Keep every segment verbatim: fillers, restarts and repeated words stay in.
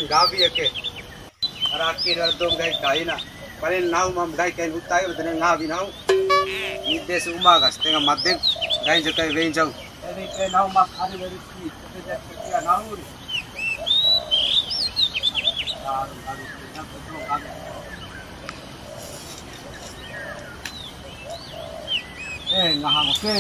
Gawi ake. Raki dua dou nggahi kaina. Paling nahu ma nggahi kain utai, bedene ngawi nahu. Ide si uma ka, setengah made, nggahi ja kai wei jau. Jadi kain nahu mas hari dari si, kerja kerja nahu ni. Eh, ngaha oke.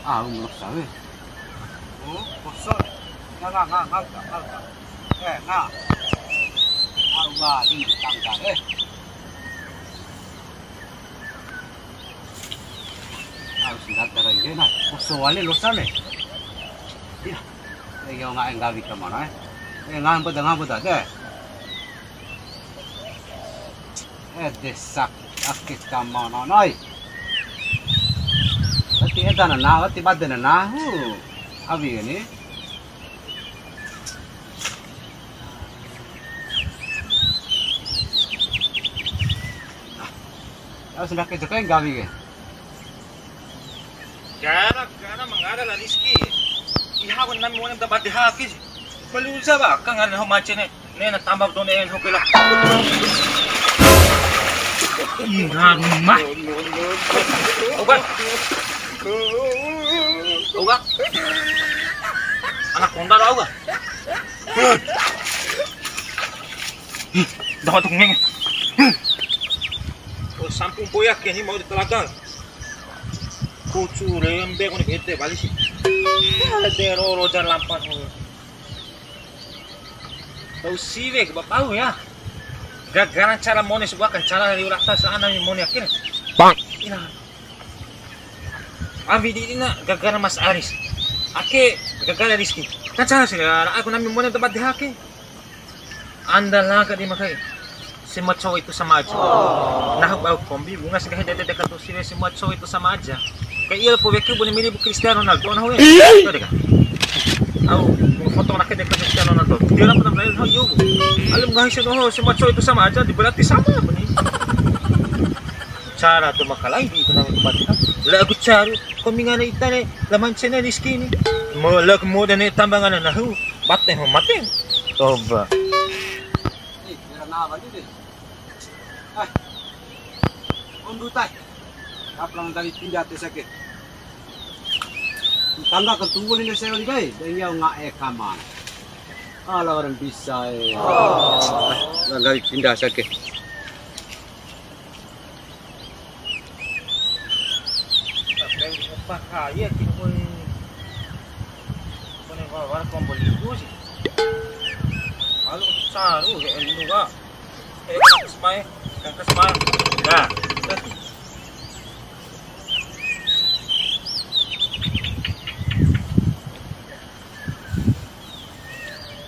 Au melok sawe. Oh, kosong. Nga, nga, nga, nga, nga, nga. Eh, nga. Au, nga, di tangga, eh. Au, sendat darah ini, nah. Kosong wali losa, nih. Iya. Eh, yo, nga, nggawi ke mana, eh? Eh, nga, boda, nga, boda, deh. Eh, desak, ake kamana nai. Wati edana na, wati badena na, hu. Awi ni. Ah, sudah ke jokai gawi ke. Gara-gara mangada la Rizky. Iha wan nami wana da bade haki. Baluza ba, kangana ho macene. Nena tamba done en hokela. Ira rumah. Oga. Oga. Anak konda oga. Dapat ngeng. Oh, sampung boyak ya, ini mau di telaga. Kucu rembe kone bete bali si. Ada roro jar lampa. Bau siwe ke bau ya. Gagara cara mone sebuah kan cara dari urata sana mone akhir. Bang. Ina. Awi di ina gagara Mas Aris. Ake gagara Rizky. Kan cara sih aku nami mone tempat di hake. Anda laka di makai. Semua cowok itu sama aja. Nah, bau kombi bunga segala dede dekat tuh sini semua cowok itu sama aja. Kayak iya po weki bune mini bu Cristiano Ronaldo nah we. Iya. Tahu deh kan? Au, foto rakyat dekat Cristiano Ronaldo. Dia orang pernah main hal yo. Alim nggak sih doho semua cowok itu sama aja, berarti sama apa nih? Cara tu makalai di itu namanya tempat. Lah aku caru, kau mingana itane, laman channel Rizky ini. Mau lah kemudian nih tambangan nahu, bateh mau mati. Coba. Eh, kira na apa ni deh? Eh, ondu tai. Apa nang tadi pindah tes ake? Tangga kan tunggu ni saya ni kai, dan ya nggak eh kaman. Ala orang bisa eh. Nang tadi pindah sake. Pakaya kini koi. Kone wara kombo liku sih. Alu saru ya elu ka. Eh, kangkas mai, kangkas mai. Nah.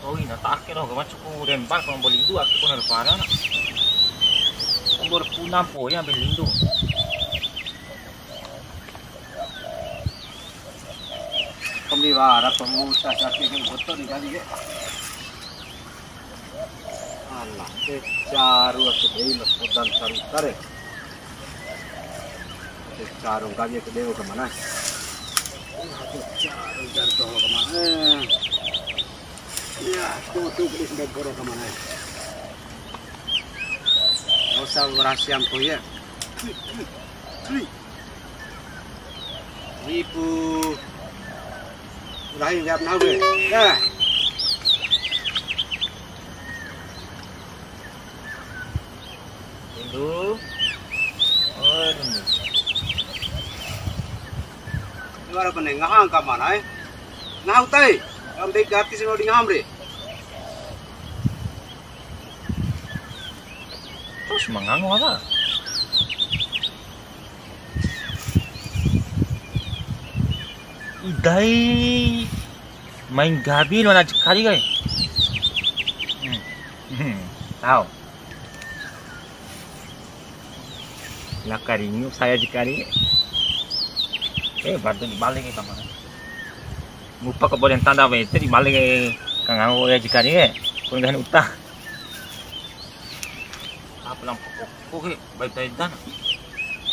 Oh, ina ta ake doho, macuku rembak, kalau mau lindu, ake pun ada parah, nak. Nomor punam po, ya, ambil lindu. Kombi wara pemuta sakit yang betul di kali ya. Alah, eh, caru aku dei mas podan caru kare. Eh, caru kali aku dewa kemana? Aduh, caru dari doho kemana? Ya, tuh, tuh, beli sendal goro kemana? Nggak usah rahasia aku ya. Wipu. Ulahi nggap nahu be. Dah. Rindu. Oh, rindu. Ini baru kena ngahang ka mana, eh? Ngahang tai. Yang baik artis mau di ngaham re. Terus mangango apa? Idai main gabi lo aja kali kai. Hmm. Hmm. Tahu. La karingu saya jikari. Eh, baru balik ke kamar. Ngupa ke boden tanda wete di balik ke kangango ya jikari ke. Kun kan utah. Apa lang pokok ke baik-baik dan.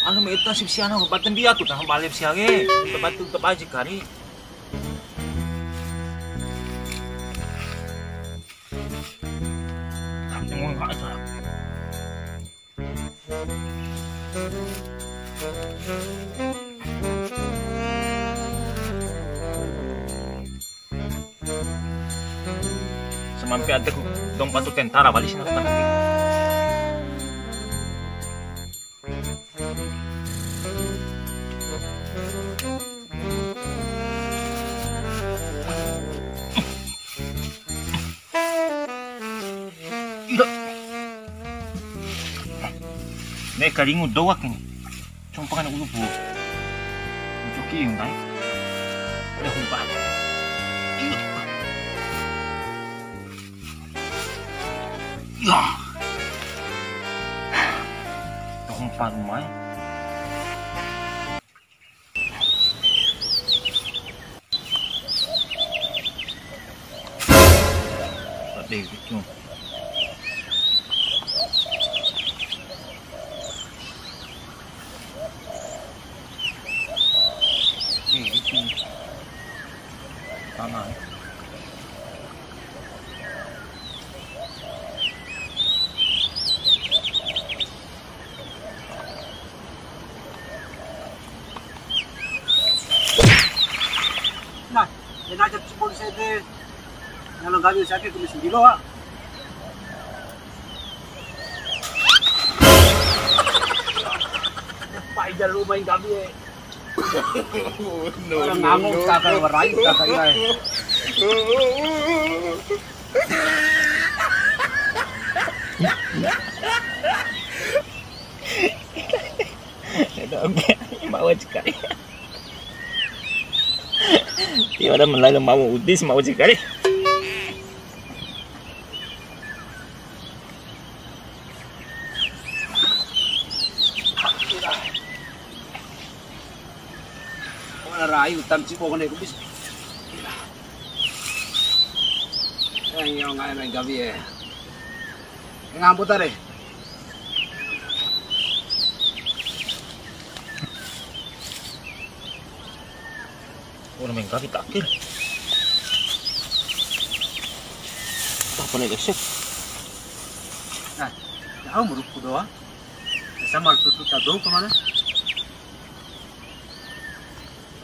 Anu, ma ita sip sia na, batu mbia ku taho bale sia ke. Batu ta baji kari. Samampe adeku dou batu tentara wali sina. Ira. Ne'e karingu dou ake ni. Compa kana ulu pu. Joki ndai. Ada humpa. Ira. Ya. Humpa rumah. Nah, enak aja cibon sede. Kalau nggak bisa, aku kumis sendiri, Wak. Pai jalu main gabi, eh. Orang ngangon kakak, warai kakak, iya, eh. Oke, mau cekali. Tiwara malai lo mau udis, mau cekali. Ora rai utam cibo kone ku bis. Yang yang ngai main gabi, eh. Ngampu tare. Ora main kaki takir. Apa nih, Sep? Nah, jauh merupu doang. Sama tutu tado kemana?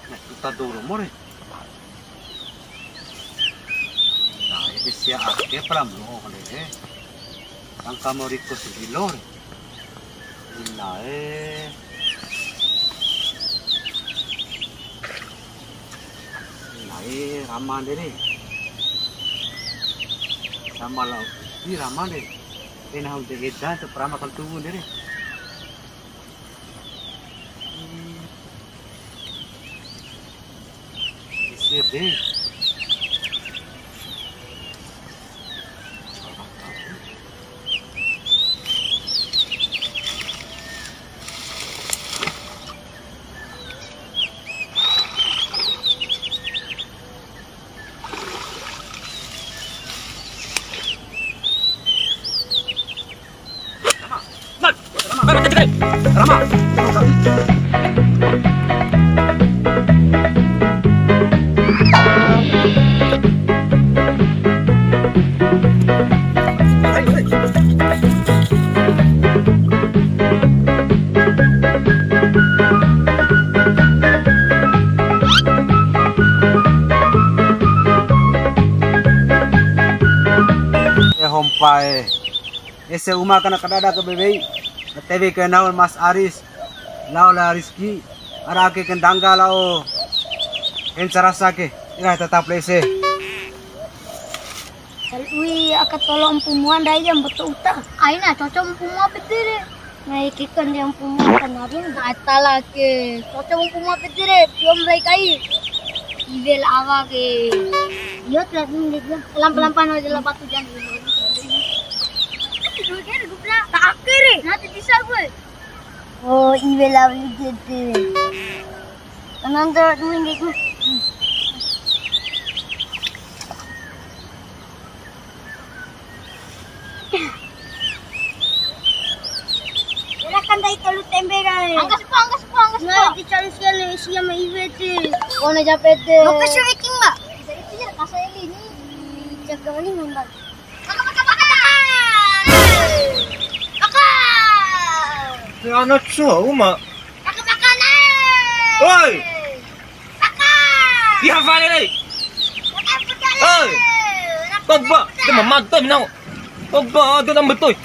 Nah, tuta dou romo re. Nah, ede sia ake pala mloho kande re. Tangka mori ko sudilo re. Ina e. Ina e, rama nde re. Sama lao di rama nde. Ena hau de edan te prama kal tuwu nde re. Isi ede. E hompa e. Ese uma kana kadada ke bewei. Tewe ke naun Mas Aris. Lao la Rizki. Ara ake kendangga lao. Encarasa ke. Ira tetap lese. Ui, aka tolo empu mua ndai ja mboto uta. Aina coco empu mua pede re. Nai kikon ja empu mua kanarin. Atala ke coco empu mua pede re, tiom rai kai. Iwel awa ke. Yo, telat minggu. Lampa-lampa no jela batu jan. Dua kere gupra. Tak akere. Nanti bisa gue. Oh, iwel awa jete. Kanan telat minggu. Ira kan dai Kalau tembe kae. Angkas po, angkas po, angkas po. Nah, di chance kali sia ma iwe te. Kone jape te. Mau kasih ranking, Mbak. Bisa itu ya, kasa ini. Jaga ini, Mbak. Maka, maka, maka. Maka. Ya, anak cowok, Mak. Maka, maka, nah. Woi. Maka. Ya, fare dai. Maka, maka, nah. Hei. Toba, dia memantem, nau. Toba, dia nambah, toy.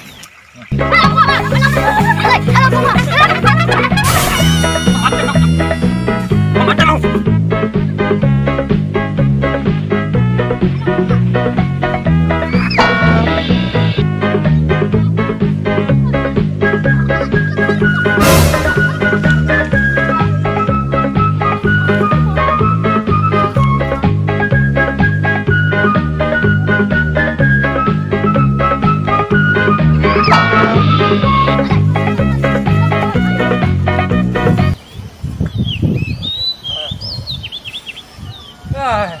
Ah,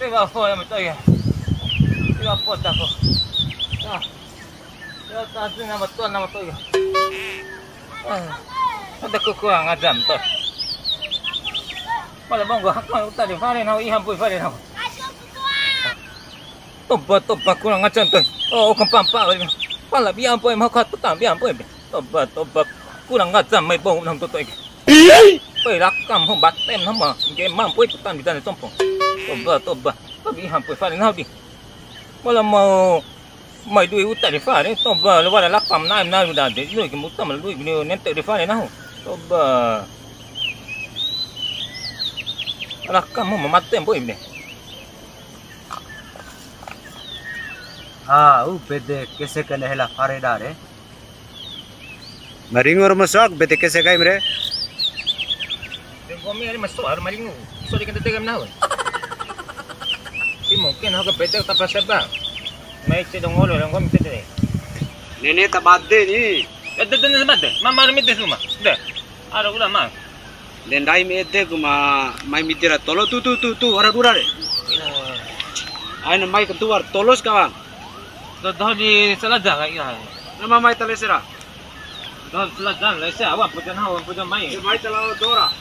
te ba fo ya, betul ya. Te ba fo ta fo. Ah. Ya, tadi nama tuan, nama tuan. Ah, ada kekurangan jam tu. Pala bonggo, aku tadi fare nau, iham pui fare nau. Toba, toba, kurang ajar tu. Oh, kempampa. Pala biar pui, mau kau tutan biar pui. Toba, toba, kurang ajar mai bonggo nang toto iki. Pui rakam ho batem nama. Nggih, mampu tutan bisa sompong. Toba, toba. Tapi iham pui fare nau di. Pala mau Mai dui uta di fare, toba, le wara lapam naim naim dade, lui ke muta mal lui ke nente di fare nahu. Toba. Raka mu mamate mboi ne. Ah, u bede kese kene hela fare dare. Maringu ro masuk, bete kese kaim re. De ngomi ari masuk, aru maringu. So di kente tegam nahu. Si mungkin aku bete tanpa sebab. Mai ce dongolo, ngomi tete. Nene tabade ni. Ya, de, de, de, tabade. Mama ru mite suma. De. Ara ura ma. Ndai mai ede ku ma, mai miti ra tolo tu, tu, tu, tu, wara dura re. Aina mai kentu wara tolos kawan. Doho di Selajah ka iya. Nama mai tale sera. Doho di Selajah, lese awa puja nahu, puja mai. Mai tala dora.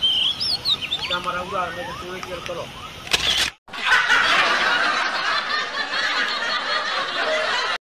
Kita mara ura, mai kentu weki ra tolo.